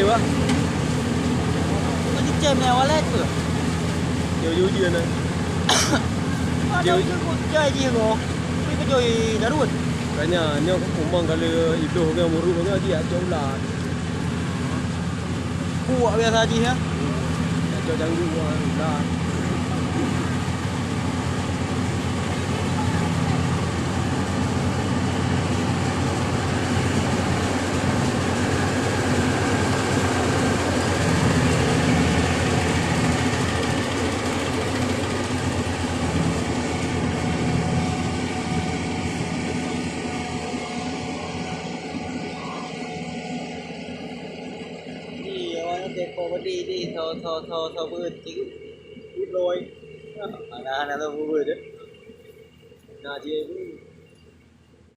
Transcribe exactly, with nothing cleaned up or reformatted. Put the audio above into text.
Wah. Kau cicém ni awal tu. Dia uji-uji na. Ada Dia uji. Kau cai ji kau. Tapi kau joi darun. Kanya nyo umang kali ibloh ke muruk ke dia cok ular. Kuat biasa ji ya. Dia cok janggu ular. Di awak nyoe teupeu bedi di tho tho tho tho beuet cit. Ulôi. Mana hana tho beuet. Nah, dia ni